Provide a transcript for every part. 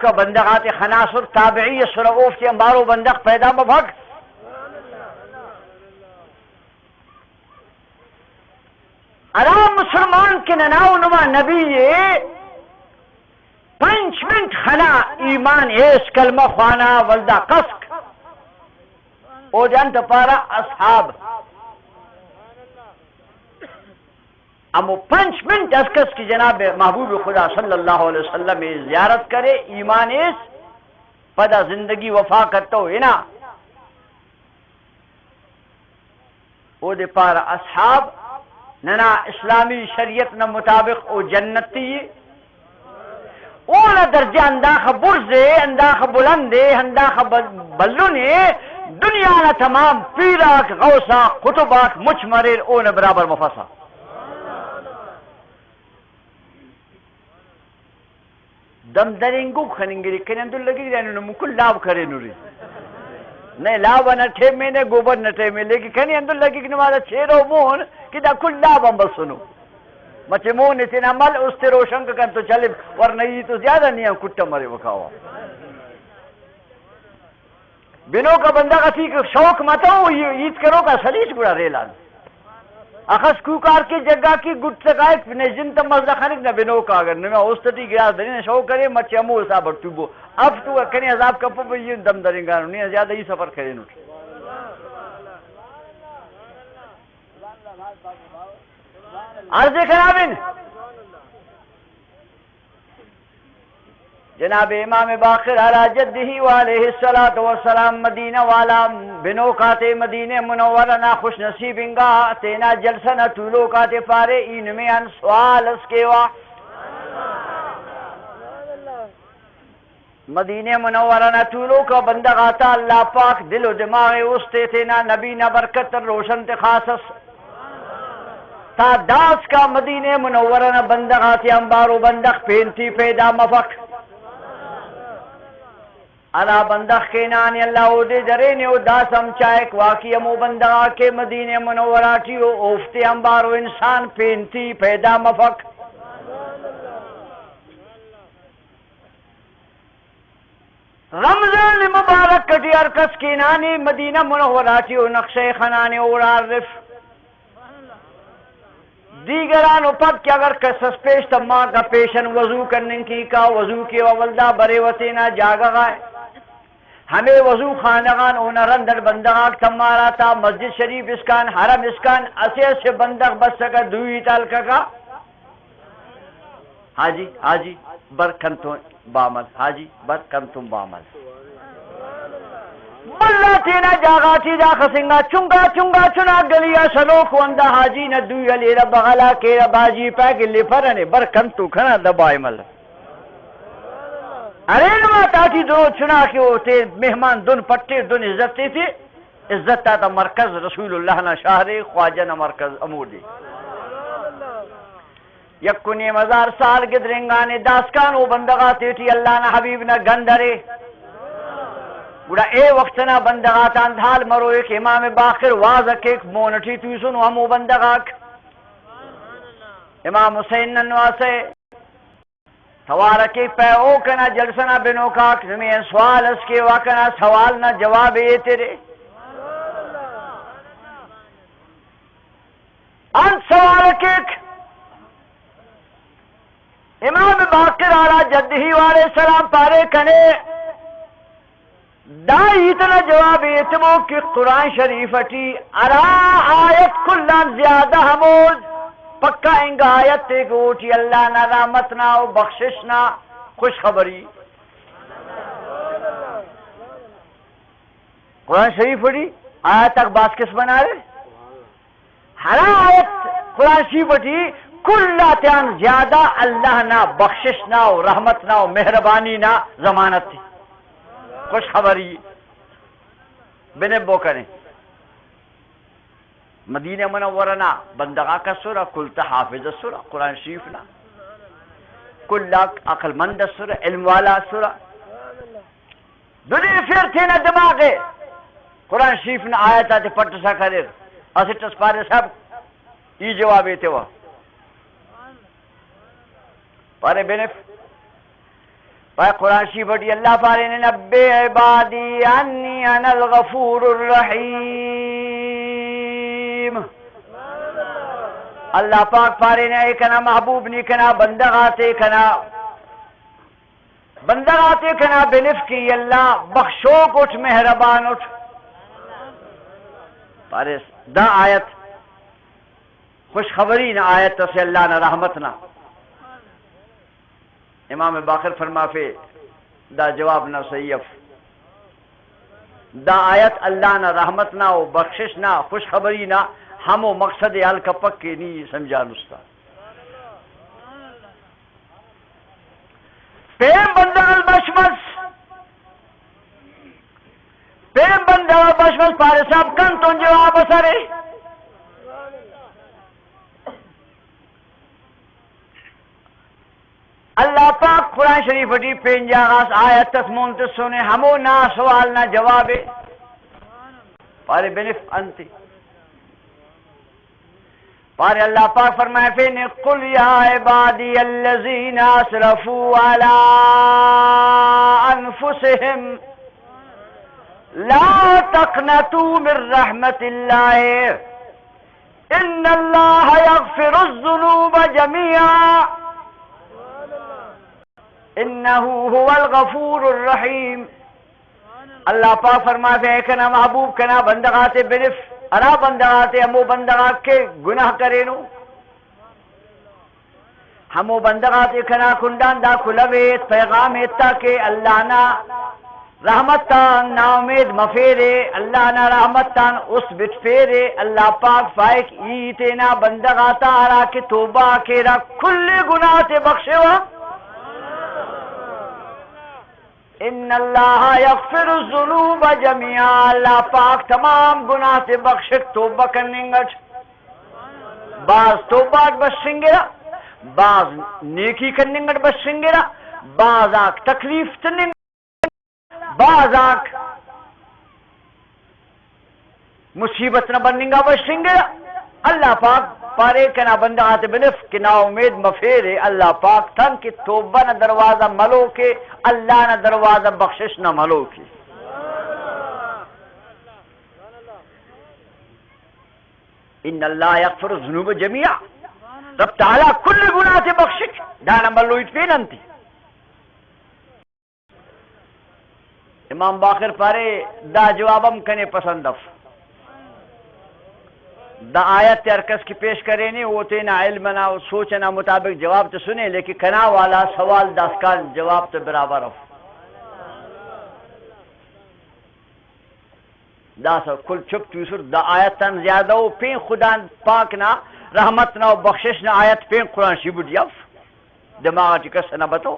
تو بندغ آتے خناسر تابعی سر اوفتے ہم بارو بندغ پیدا مبھگ۔ ہرا مسلمان کہ ننا و نما نبی یے، پنچ منٹ خنا ایمان ایس، کلمہ خوانا ولدا کسک۔ او دنت پارا اصحاب۔ ہمو پنچ منٹ اس کس کہ جناب محبوب خدا صلی اللہ علیہ وسلم زیارت کرے، ایمان ایس، پدا زندگی وفا کرتو ہنا۔ اودے پارا اصحاب، ننا اسلامی شریعت نا مطابق او جنتی اے۔ اونا درجہ انداخہ برز اے، انداخہ بلند اے، انداخہ بل-، بلن اے، دنیا نا تمام پیراک، غوثاک، قطباک مچ مریر، اونا برابر مفسا۔ دم درینگوک خننگری، کنے اندر لگی دینو نمو کل لاب کرے نوری۔ نئے لاب نہ ٹیمے، نئے گوبر نہ ٹیمے، لیکن کنے اندر لگی کہ نمازا چیرو مون کہ دا کل لاب ہم بسنو۔ مچے مون اتنا مل است روشن کا کن تو چلے، ورنہ ای تو زیادہ نہیں ہم کٹا مرے وکاوا۔ بنوکا بندغ اتی کہ شوق متو، ای-، ایت کنوکا سلیس گڑا ریلان۔ اخس کوکار کے جگہ کی گٹ تکائے، نہ جن تمز نہ خنک نہ بنوکا، اگر نہ اوست ٹی گراس دنی نہ شوق کرے، مچے ہمو حساب بر تو بو۔ اف تو کنے عذاب کپو بی، یہ دم درنگانو، نہیں زیادہ ہی سفر کرے نوٹ۔ عرض خرابن۔ جناب امام باقر علی جدہ و علیہ الصلوۃ والسلام مدینہ والا بنوکاتے مدینہ منورہ نا خوش نصیب انگا تینا جلسہ نا طولوکاتے پارے، ای نمے آن سوال اس کیوا۔ مدینہ منورہ نا طولوکا بندغ آتا اللہ پاک دل و دماغ استے، تینا نبی نا برکت روشن تے خاص اس۔ تا داسکا مدینہ منورہ نا بندغ آتے آن بارو بندغ پینتی پیدا مفک۔ ہرا بندغ کینانے اللہ اودے درینے و داس ہم چائک واقعی ہمو بندغ آ کہ مدینہ منورہ ٹی و اوفتے آن بارو انسان پینتی پیدا مفک۔ رمضان مبارک ٹی ہر کس کینانے مدینہ منورہ ٹی و نقشہ خنانے اوڑا عارف۔ دیگران و پد کہ اگر کس اس پیش تماکا پیشن وضو کننگ کی کا، وضو کیوا ولدا برے وتینا جاگہ غائے۔ ہمے وضو خانہ غان اونا رند اٹ بندغاک تمارا تا مسجد شریف اسکان، حرم اسکان، اسے اسے بندغ بسکہ دوئی تالککا۔ حاجی، حاجی، بر کنتون بامل، حاجی، بر کنتون بامل۔ ملا تینا جاگہ ٹی دا خسنگا چنگا چنگا چنا گلیا سلوک وندا حاجی نا دوئی لیرہ بغلا کیرہ باجی پاک لپرنے بر کنتو کنا دبائے مل۔ ارے نما تاٹی درو چنا کہ او تے مہمان دن پٹے دن عزت تے تے عزت آتا مرکز رسول اللہ نا شہر، خواجہ نا مرکز امودے۔ یک و نیم ہزار سال گدرینگانے داسکان او بندغ آتیٹی اللہ نا حبیب نا گند ارے۔ گڑا اے وخت نا بندغ آتان دھال مروئے کہ امام باقر واز کیک مون ٹی توسن و ہمو بندغ آک امام حسین ننواسے۔ توار کیک پہ او کنا جلسہ نا بنوکاک نمے سوال اس کیوا، کنا سوال نا جواب ایترے۔ انت سوال کیک؟ امام باقر علی جدہ و علیہ السلام پارے کنے، دا ہیت نا جواب ایتبو کہ قرآن شریف ٹی ہرا آیت کلان زیادہ ہمود پکا انگا آیت تے کہ اوٹی اللہ نا رحمت نا و بخشش نا خوشخبری۔ قرآن شریف ٹی آیت آک باز قسم نا ارے۔ ہرا آیت قرآن شریف ٹی کل آتیان زیادہ اللہ نا بخشش نا و رحمت نا و مہربانی نا ضمانت تے، خوشخبری۔ بنبو کنے مدینہ منورہ نا بندغاک اسرہ، کل تا حافظ اسرہ قرآن شریف نا، کل آک عقل مند اسرہ، علم والا اسرہ۔ دو دے پھر تینا دماغ ء قرآن شریف نا آیت آتے پٹ سا کریر۔ اسٹ اس پارے صاحب، ای جواب ایتوا۔ پارے بنف۔ پہ قرآن شریف ٹی اللہ پارے نے، نبی عبادی انی انا الغفور الرحیم۔ اللہ پاک پارے نے، اے کنا محبوب، نی کنا بندغ آتے کنا بندغ آتے کنا بنف کہ اللہ بخشوک اٹ، مہربان اٹ۔ پارے دا آیت خوشخبری نا آیت اسے اللہ نا رحمت نا۔ امام باقر فرمافے، دا جواب نا صحیح اف۔ دا آیت اللہ نا رحمت نا و بخشش نا خوشخبری نا ہمو مقصد حل کپک کہ نی سمجھانستا۔ پین بندغ ء بش مس، پین بندغ ء بش مس، پارے صاحب کن تون جواب سرے۔ اللہ پاک قرآن شریف ٹی پین جاغاس آیت اس مون تسونے، ہمو نا سوال نا جواب ء۔ پارے بنف انت۔ پارے اللہ پاک فرمائے فین، قل یا عبادی الذین اسرفوا علی انفسهم لا تقنطوا من رحمت اللہ ان اللہ یغفر الذنوب جمیعا انہ هو الغفور الرحیم۔ اللہ پاک فرماتے، اے کنا محبوب، کنا بندغاتے بنف، ہرا بندغاتے، ہمو بندغاک کہ گناہ کرینو، ہمو بندغاتے کنا کنڈان دا کلوہ ایت، پیغام ایتا کہ اللہ نا رحمت تان ناامید مفیرے، اللہ نا رحمت تان است بٹفیرے۔ اللہ پاک فائق ای تینا بندغاتا ہرا کہ توبہ کیرا کل گناہ تے بخشوا۔ ان اللہ یغفر الذنوب جمیعا، اللہ پاک تمام گناہ تے بخشک توبہ کننگ اٹ۔ باز توبہ اٹ بشنگرہ، باز نیکی کننگ اٹ بشنگرہ، باز آک تکلیف تننگ، باز آک مصیبت نا بننگا بشنگرہ۔ اللہ پاک پارے کنا بندغ آتے بنف کہ نا امید مفیرے، اللہ پاک تان کہ توبہ نا دروازہ ملوکے، اللہ نا دروازہ بخشش نا ملوکے۔ ان اللہ یغفر الذنوب جمیعا، رب تعالی کل گناہ تے بخشک، دانا ملویت پین انتی۔ امام باقر پارے، دا جواب ہم کنے پسند اف۔ دا آیت ہر کس کہ پیش کرینے، او تینا علم نا و سوچ نا مطابق جواب تسنے، لیکن کنا والا سوال داسکان جواب تے برابر اف۔ داسا کل چپ توسر، دا آیت تان زیادہ و پین خدا پاک نا رحمت نا و بخشش نا آیت پین قرآن شریف ٹی اف۔ دماغ ٹی کس نہ بتو۔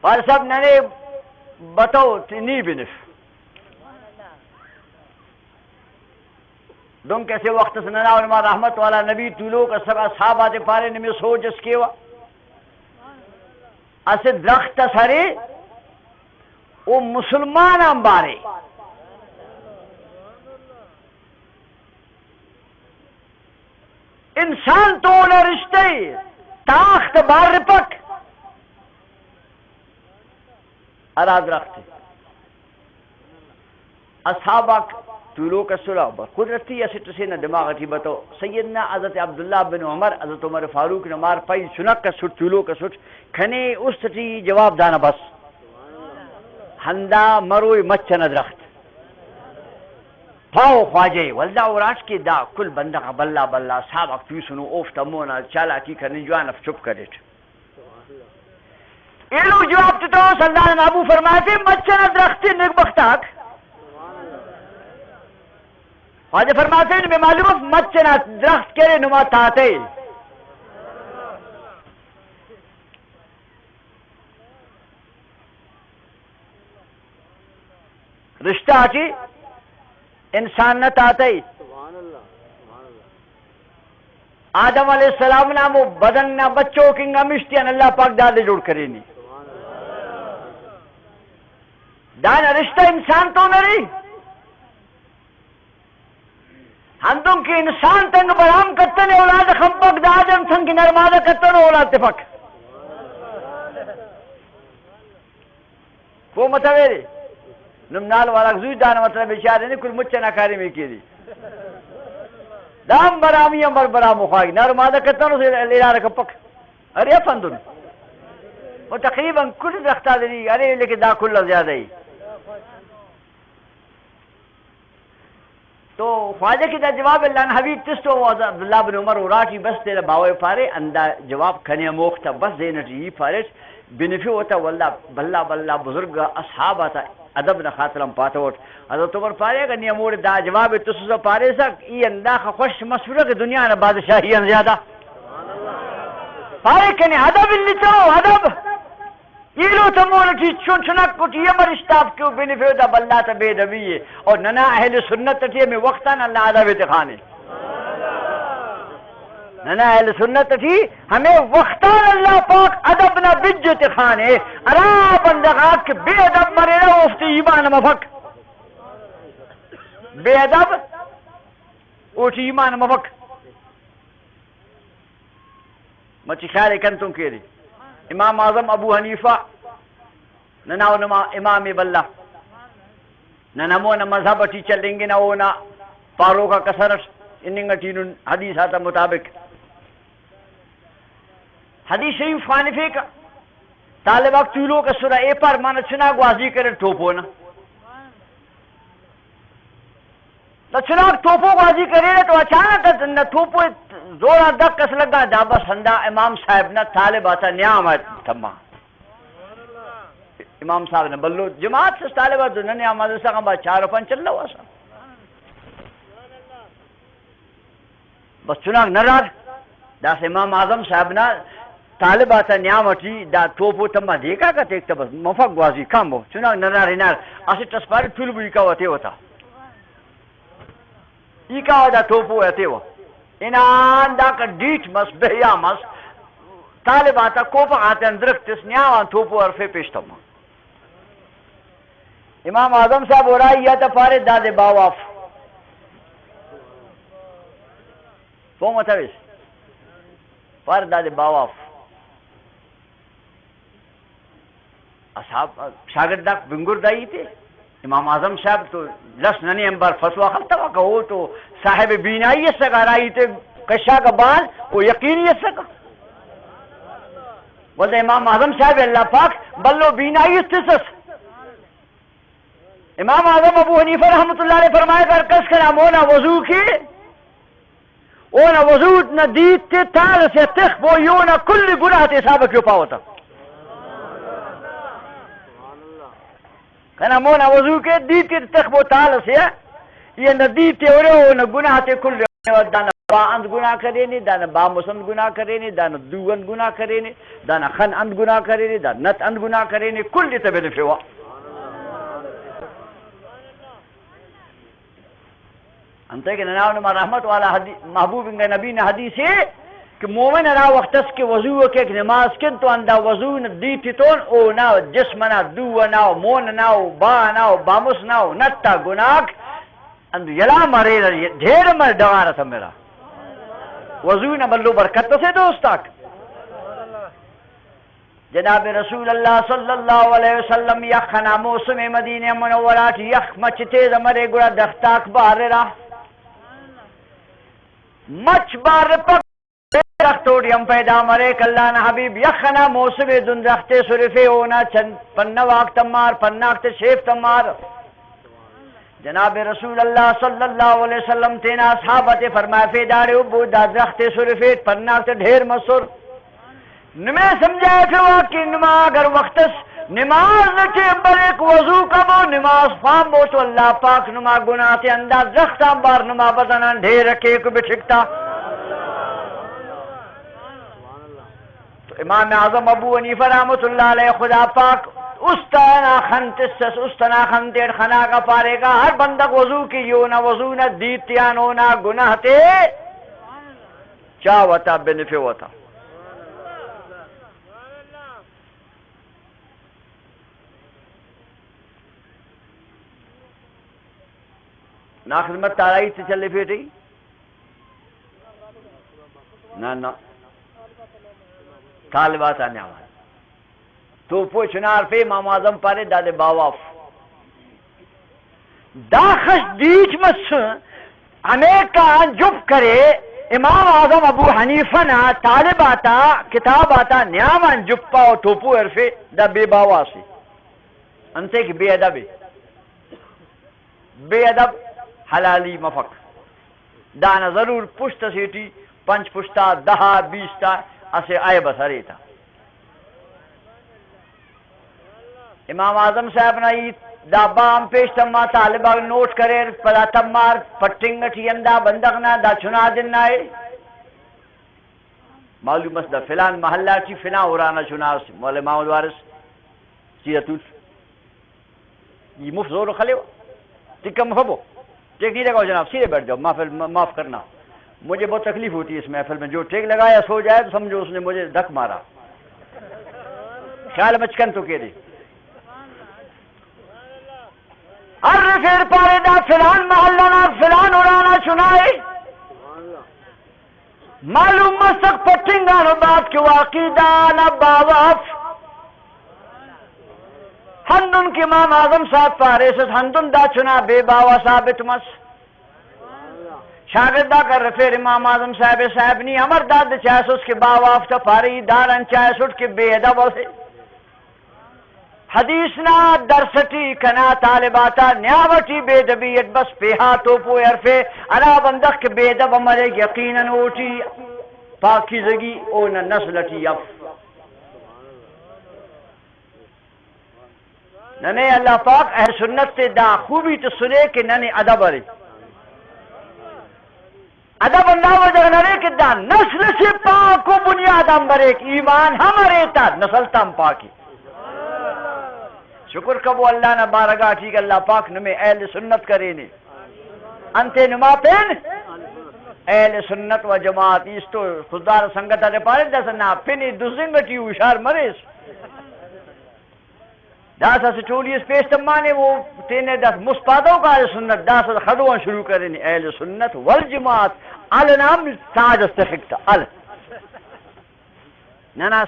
پارے صاحب ننے بتو تی نی بنف۔ دنکہ اسہ وخت اس ننا علماء رحمت والا نبی تولوک اس، اصحاب آتے پارے نمے سوچ اس کیوہ۔ اسہ درخت اس ارے، او مسلمان آن بارے۔ انسان تو اونا رشتہ ء تاخت بار رپک۔ ہرا درخت ء اصحاباک تولوک اسرہ، قدرتی اسٹ اسے نا دماغ ٹی بتو۔ سیدنا حضرت عبداللہ بن عمر، حضرت عمر فاروق نا مار پائیز چنک اسٹ، تولوک اسٹ، کنے است ٹی جواب دانا بس۔ ہندا مروئے مچ ئنا درخت۔ پاو خواجہ ء ولدا اراٹ کہ دا کل بندغ آ بھلا بھلا صاحب آک توسنو، اوفتا مونا چالاکی کننگ جوان اف، چپ کریٹ۔ ایلو جواب تتوس، اللہ نا محبوب فرماتے، مچ ئنا درخت ء نیک بخت آک۔ خواجہ فرماتے، نمے معلوم اف مچ ئنا درخت کرے نما تاتے۔ رشتہ ٹی انسان نا تاتئی۔ آدم علیہ السلام نا ہمو بدن نا بچوک انگا مشتی آن اللہ پاک دادے جوڑ کرینے۔ دانا رشتہ انسان تو نری۔ ہندن کہ انسان تنگ برام کتن اولاد خمپک دادن تنگ نرمادہ کتن اولاد تپک۔ کو متویری؟ نم نال والا زوی دان مطلب بیچارے نے کل مچ نہ کاری میں کیری۔ دام برامی ہم بر برام خواہی۔ نرمادہ کتن سے لیلار کپک۔ ارے افندن۔ وہ تقریباً کل رختہ دری۔ ارے لیکن دا کل زیادہ ہی۔ تو خواجہ کہ دا جواب اللہ نہ حبیب تس تو عبداللہ بن عمر اراٹی بس تیرا باوے پارے اندا جواب کنے موختا بس زینٹی ای پارے بنفی ہوتا واللہ بلا بلا بزرگ اصحاب آتا ادب نہ خاطرم پاتوٹ۔ حضرت عمر پارے اگر نی امور دا جواب تس پارے سا ای اندا خوش مسورہ کہ دنیا نہ بادشاہی ان زیادہ پارے کنے ادب لتو ادب۔ ایلو تمون ٹی چون چنک کٹی امر اشتاف کیوں بنفیو دا بلا تا بے دبی ہے۔ اور ننا اہل سنت ٹی ہمیں وقتان اللہ ادب تے خانے۔ ننا اہل سنت ٹی ہمیں وقتان اللہ پاک ادب نہ بج تے خانے۔ ارا بندگا کہ بے ادب مریرا افتی ایمان مفک۔ بے ادب اوٹی ایمان مفک۔ مچی خیال کنتون کیری۔ امام اعظم ابو حنیفہ ننا و نما امام بلہ۔ ننا مون مذہب ٹی چلنگنا اونا پاروکا کسرٹ اننگ ٹی نن حدیث آتا مطابق۔ حدیث شریف خوانفیکہ۔ طالباک تولوک اسرہ اے پار مانا چنا گوازی کرے ٹوپو نا۔ نہ چناک ٹوپو گوازی کریرہ تو اچانک نہ ٹوپو زورا دک اس لگا دا بس ہندا امام صاحب نہ طالب آتا نیام آت تما۔ امام صاحب نہ بلو جماعت سے طالب آتا نہ نیام آتا سا با چار و پنچ اللہ واسا۔ بس چناک نرار داس امام اعظم صاحب نا طالب آتا نیام اٹی دا ٹوپو تما دیکھا کا تیک تا بس مفا گوازی کم ہو چناک نرار انار اسے ٹسپاری ٹول بو ایکا وتے وتا ایکا دا ٹوپو اتے و انان دا کا ڈیٹ مس بہیا مس طالب آتا کوپا آتے اندرک تس نیام آن ٹوپو عرفے پیش تما۔ امام اعظم صاحب اورائی یا تا پارے داد باواف۔ پو متویس۔ پار داد باواف۔ اصحاب شاگرد داک بنگر دائی تے۔ امام اعظم صاحب تو لس ننے امبر فتوا خلتا کہ او تو صاحب بینائی سگا رائی تے کشا کا بال او یقینی سگا۔ ولدا امام اعظم صاحب اللہ پاک بلو بینائی تسس۔ امام اعظم ابو حنیفہ رحمۃ اللہ علیہ فرمائے کہ ہر کس کنا مونا وضو کے اونا وضو نہ دیت تے تال سے تخ بو یونا کل گناہ تے حساب کیو پاوتا۔ کنا مونا وضو کے دیت تے تخ بو تال سے یہ نہ دیت تے اورے اونا گناہ تے کل دانا با اند گناہ کرینے، دانا با مسند گناہ کرینے، دانا دو اند گناہ کرینے، دانا خن اند گناہ کرینے، دانا نت اند گناہ کرینے، کل دیتا بے دفعہ۔ انتئے کہ ننا و نما رحمت والا حدی-، محبوب انگا نبی نا حدیث ہے کہ مومن ہرا وقت اس کہ وضو کیک نماز کن تو اندا وضو نا دیتی تون او نا جسم نا دو نا و مون نا و با نا و بامس نا و نتا گناک اند یلا مرے ڈھیر مر ڈغار تمرا وضو نا بلو برکت سے دوستاک۔ جناب رسول اللہ صلی اللہ علیہ وسلم یخ خنا موسم مدینہ منورہ ٹی یخ مچ تیز مرے گڑا درختاک باررا مچ بار پک درخت اوڑی ہم پیدا مرے کلان حبیب یخ خنا موسم دن درخت سرفے اونا چند پنواک تمار پناک تے شیف تمار۔ جناب رسول اللہ صلی اللہ علیہ وسلم تینا اصحابہ تے فرمائے فے داڑے ابو دا درخت سرفیٹ پناک تے ڈھیر مسر۔ نمے سمجھائے فے واقعی نما اگر وقت اس نماز نہ ٹیم بریک وضو کبو نماز فام بو تو اللہ پاک نما گناہ تے انداز درختان بار نما بدنان ڈھیر کیک بٹھکتا۔ تو امام اعظم ابو حنیفہ رحمۃ اللہ علیہ خدا پاک استانا خن تسس، استنا خن تیڑ خنا کا پارے گا، ہر بندہ وضو کی یو نہ وضو نہ دیتیان ہونا گناہ تے چا وتا بنفے وتا۔ نا خدمت تارائی تے چلے پیٹی۔ نہ، نہ۔ طالباتا نیاما۔ تو پوچھ نار پہ امام اعظم پارے دادے باواف۔ دا خش دیچ مس ہمیں کان جپ کرے، امام اعظم ابو حنیفہ نا طالباتا کتاباتا نیاما جپا و توپو عرفے دا بے باواسے۔ انتے کہ بے ادبے۔ بے ادب حلالی مفک۔ دانا ضرور پشت سیٹی پنچ پشتا دہا بیستا اسے عیب سریتا۔ امام اعظم صاحب نا ای دا بام پیش تما طالبا نوٹ کریر، پدا تمار پٹنگ ٹی اندا بندغ نا دا چنا دن نائے۔ معلوم اس دا فلان محلہ ٹی فلان ارانا چنا اس، مولا محمد وارث سیرتول۔ یہ مفت زور خلے ہو۔ ٹکا مفبو۔ ٹیک نہیں لگاؤ جناب، سیدھے بیٹھ جاؤ، محفل، ما-، معاف کرنا۔ مجھے بہت تکلیف ہوتی ہے اس محفل میں، جو ٹیک لگایا سو جائے تو سمجھو اس نے مجھے دھک مارا۔ خیال مچکن تو کہہ دے۔ ہر رفیر پارے دا فلان محلہ نا فلان ارانا چنائے۔ معلوم مسک پٹنگانو بعد کہ واقعی دانا باوف۔ ہندن کہ امام اعظم صاحب پاریسس، ہندن دا چنا بے باوا ثابت مس۔ شاگرد آ کر رفیر امام اعظم صاحب، صاحب نی امر داد چاسس کہ باواف تا پاری دارن چاسٹ کہ بے ادب اسے۔ حدیث نا درس ٹی کنا طالباتا نیاوٹی بے دبی اٹ بس پیہا توپو عرفے، ہرا بندغ کہ بے دب مریک یقیناً اوٹی پاکیزگی او نہ نسل ٹی اف۔ ننے اللہ پاک اہل سنت تے دا خوبی تو سنے کہ ننے ادب ارے۔ ادب اللہ وجہ نرے کہ دا نسل سے پاک و بنیاد ہم بریک، ایمان ہم ارے تا نسل تام پاکی۔ شکر کبو اللہ نا بارگاہ ٹھیک، اللہ پاک نمے اہل سنت کرینے۔ انتے نما پین اہل سنت و جماعت ایستو خضدار سنگت آتے پارے دس نا پنی دزنگ ٹی ہوشار مریس۔ داس اسہ ٹولی اس پیش تمانے، وہ تینے داس مست پادو کا اہل سنت، داس اس خدوان شروع کرنے، اہل سنت والجماعت، ال نام تاج است خکتا، ال۔ ننا